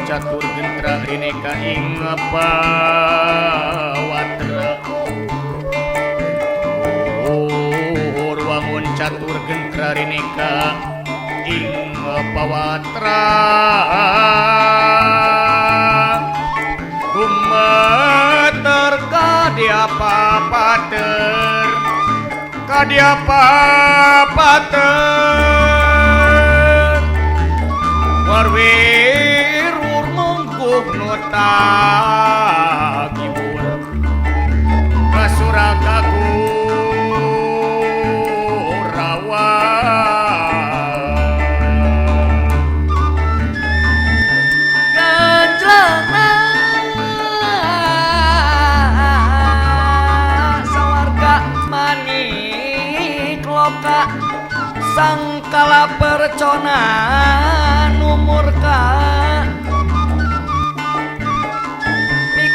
Catur gentra rineka ing pawatra. Tur wangun catur gentra rineka ing pawatra. Gumeter kadia papater, kadia papater. Warwir tagibur kasura kakurawa. Kanjlana sawarga manik loka sangkala percona numurka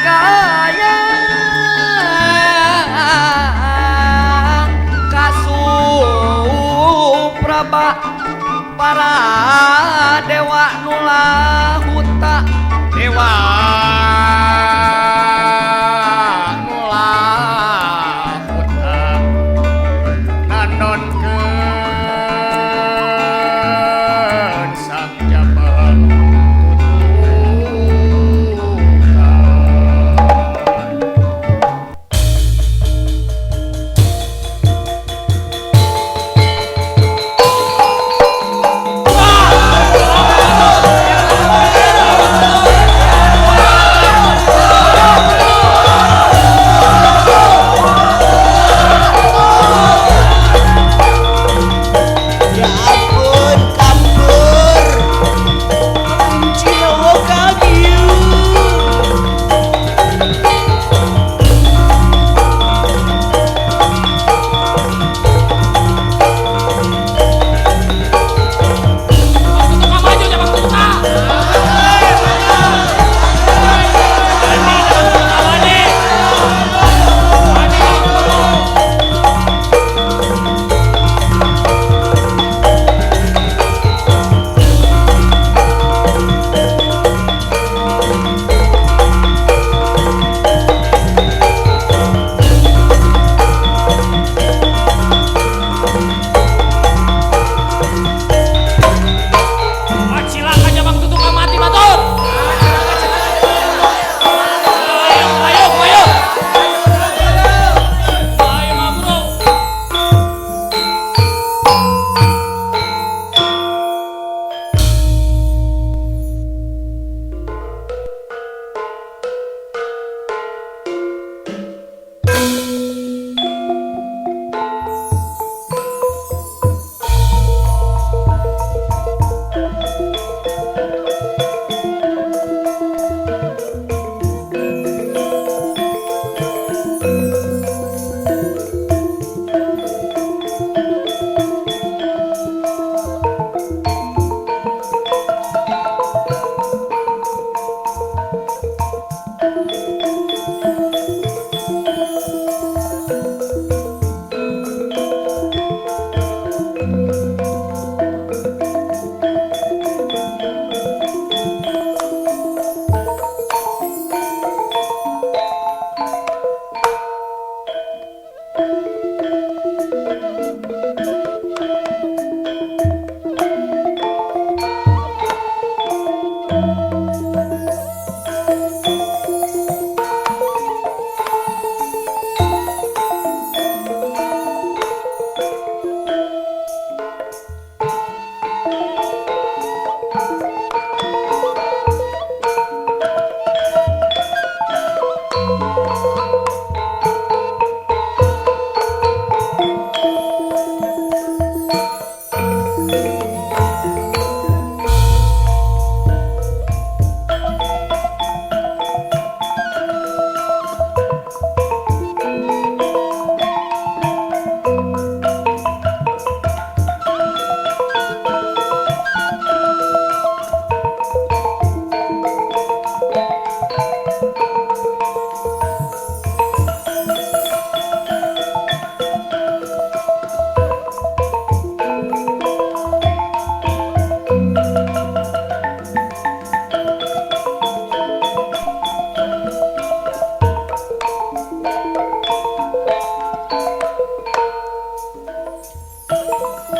kaya kasupraba para dewa nulahuta dewa nulahuta nanonkeun sang jabang. Wah!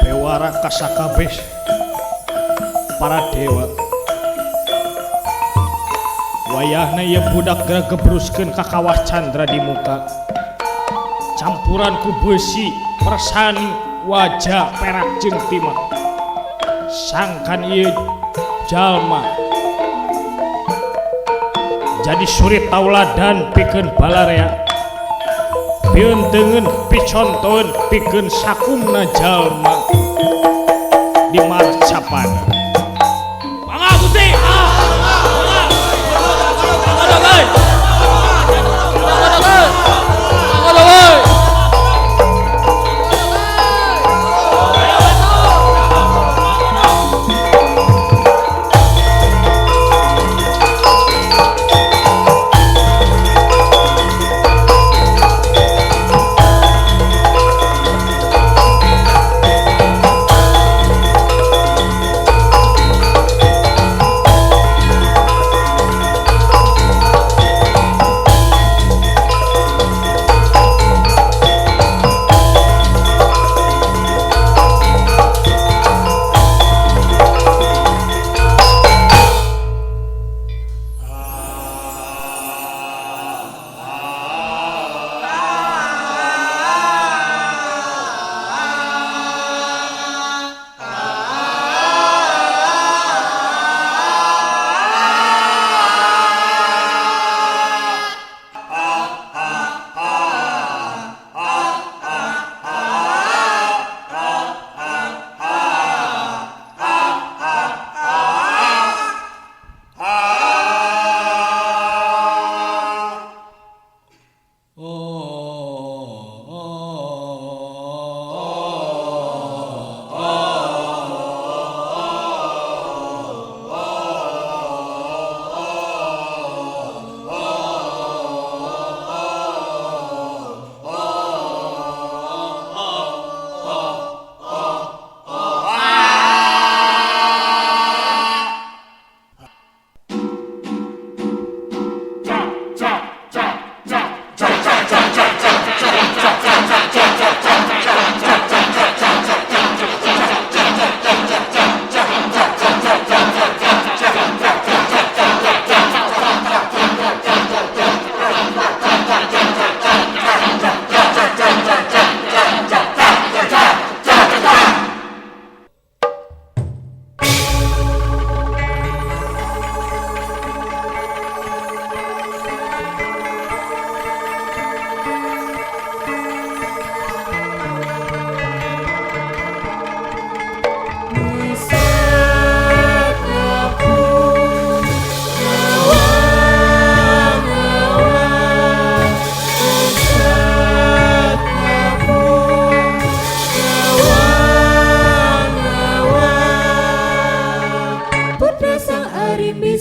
Bewara kasakabeh para dewa. Wayahna ieu budak geura gebruskeun ka kawah candra di muka. Campuran ku beusi, persani, wajah perak jeung timah. Sangkan ieu jalma jadi suri tauladan pikeun balarea. Piunteungeun picontoeun pikeun sakumna jalma di marcapan. Mangga Gusti. Mangga. Mangga.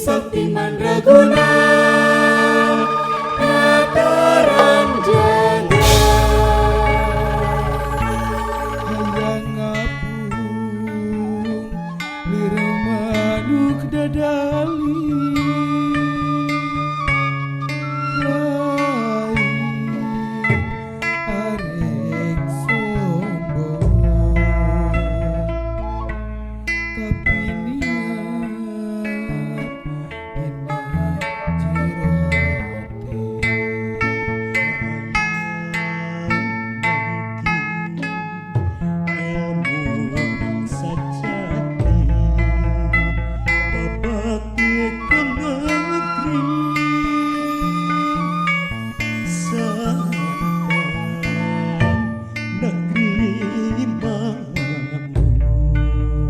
Sakti Mandraguna Nataran Jendra. Hayang ngapung lir manuk dadali lain arek sombong tapi niat dina jero hati. Ilmu sajati babakti negeri sangkan negeri makmur.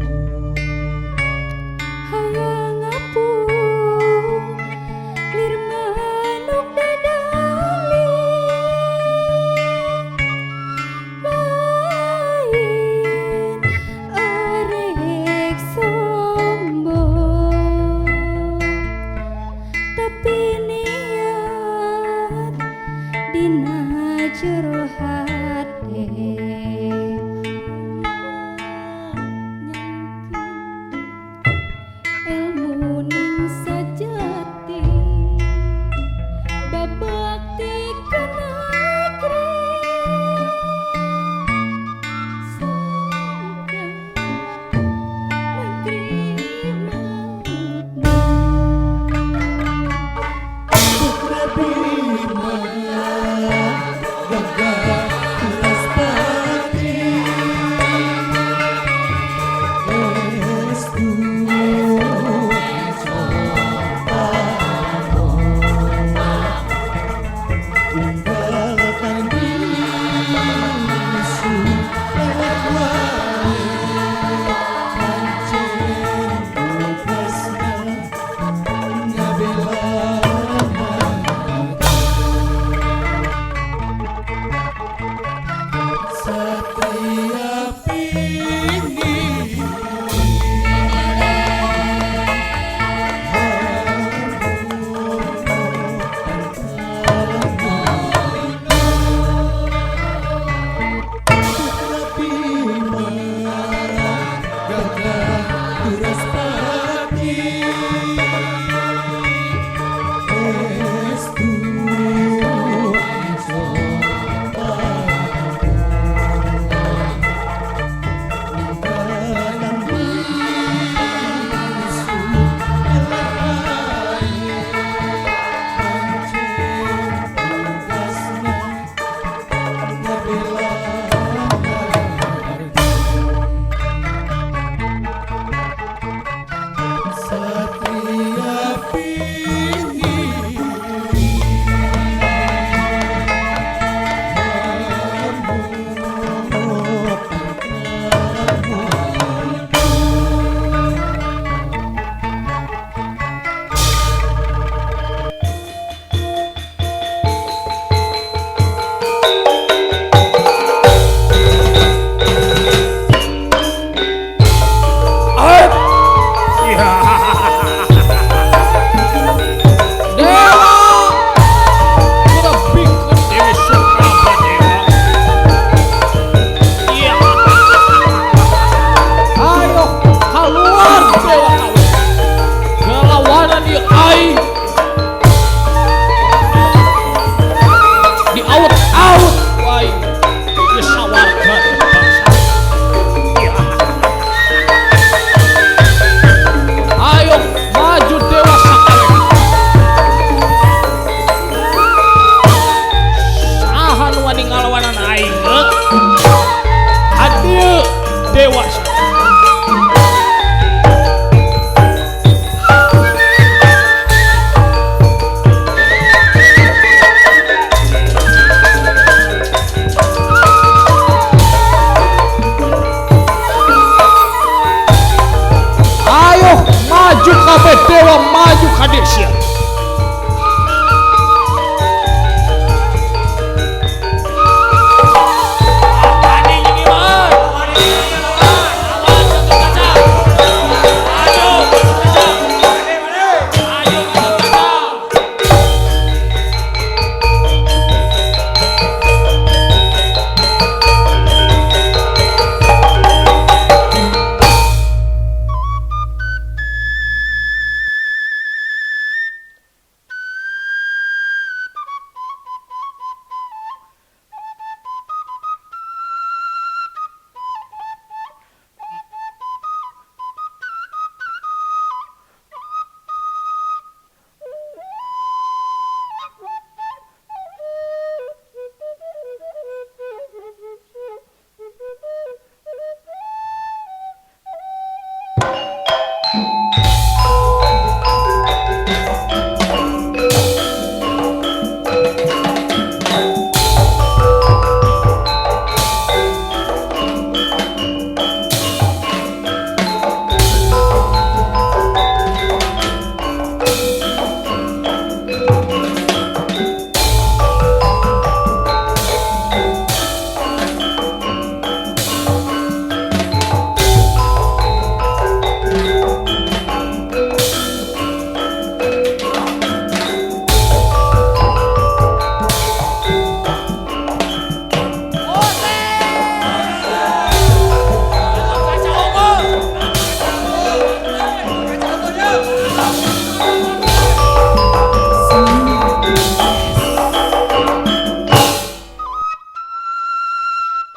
sia.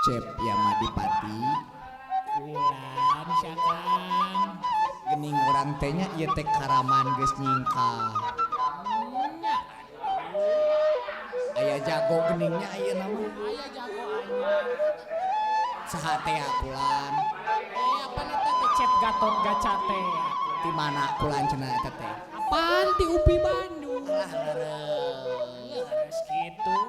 Cep Yamadipati Kulan sia Kang. Gening urang teh nya ieu teh karaman geus nyingkah. Aya jago geningnya ayeuna mah. Aya jago anyar. Saha teh kulan? Apaan eta teh Cep Gatot Gaca teh? Ti mana kulan cenah eta teh? Apaan ti UPI Bandung? Lah leres kitu.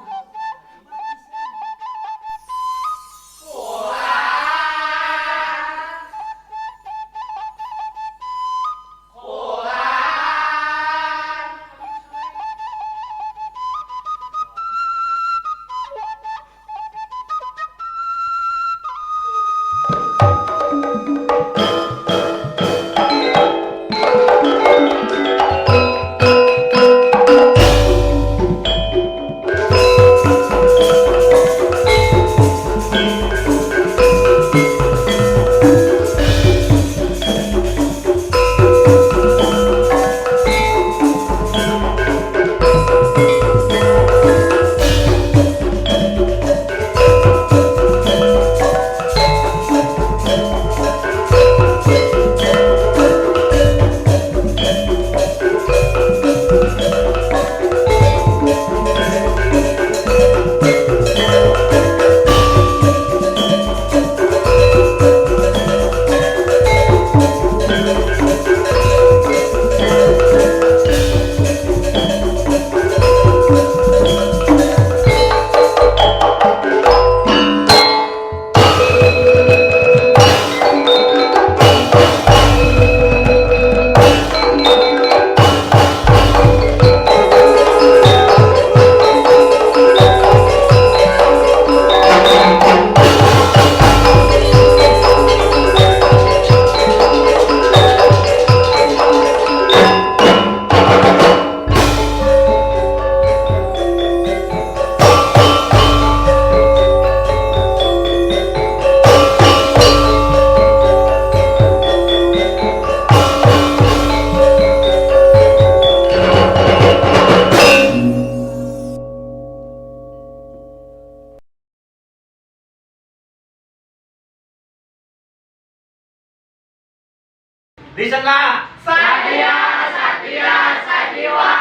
Listen lah. Satya, Satya, Sajiwa,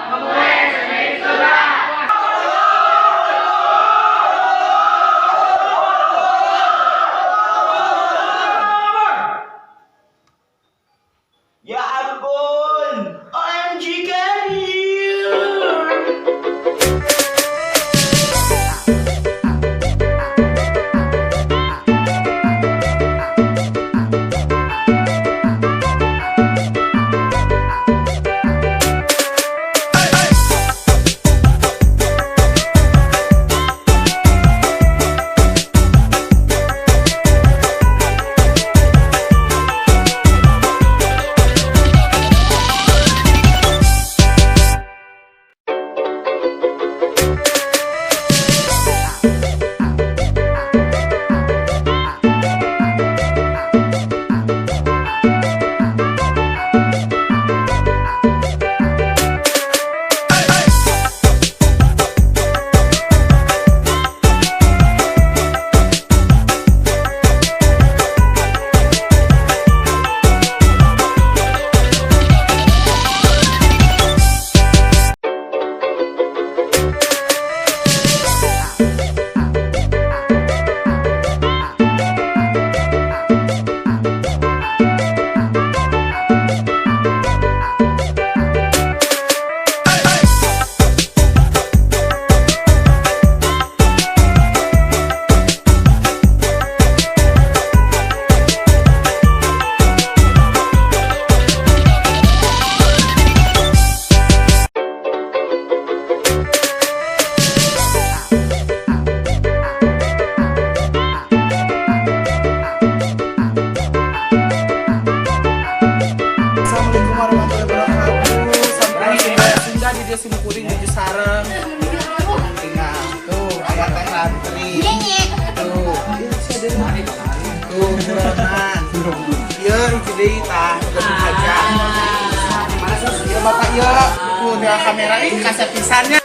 memulai seni sudah. Ya ampun, OMG Karir. ieu sim kuring nuju sareng. Tinggal tuh aya teh lantri. Tuh, tuh buronan. Ieu hiji deui tah gedung gajah. Mana sus ieu bapak ieu? Tuh tinggal kamera ih kasep pisannya.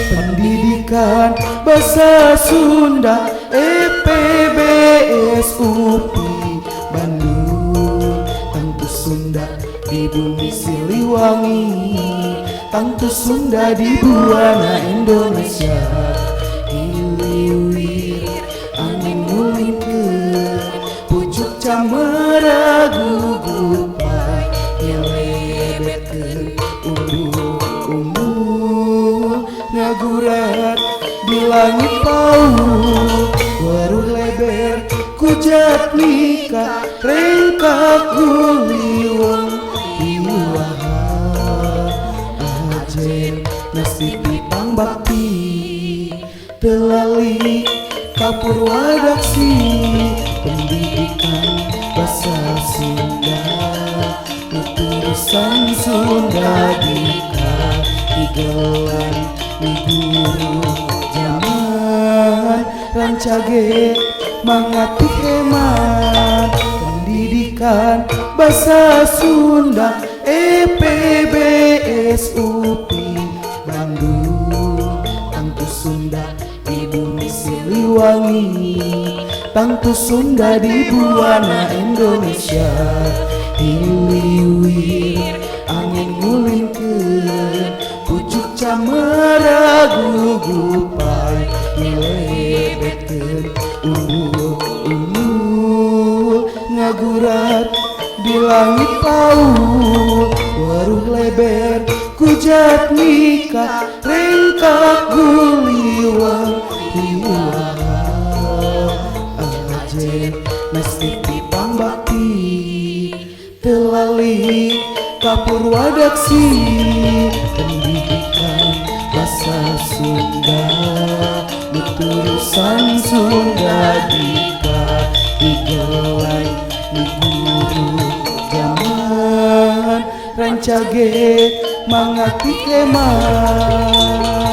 Pendidikan Bahasa Sunda EPBS UPI Bandung. Tangtu Sunda di bumi Siliwangi, tangtu Sunda di buana Indonesia. Hiliwir angin ngulinkeun pucuk camera gugupan nyelebetkeun umbul ngagurat di langit paul. Waruh leber kujat nikah rengkak guliwang piwaha ajen nasib pang bakti telali kapur wadaksi. Pendidikan bahasa Sunda utusan Sunda dika digelar di guru zaman rancage mangati hemat. Pendidikan bahasa Sunda EPBS UPI Bandung. Tangtu Sunda di bumi Siliwangi, tangtu Sunda di buana Indonesia. Hiliwir angin ngulinkeun pucuk camera gugupan nyelebetkeun umbul ngagurat di langit paul. Waruh leber kujat nikah rengkak guliwang hiwaha ajen nasib pang bakti telali kapur wadaksi. Pendidikan bahasa Sunda utusan Sunda dika digelai di guru zaman rancage mangati hemat.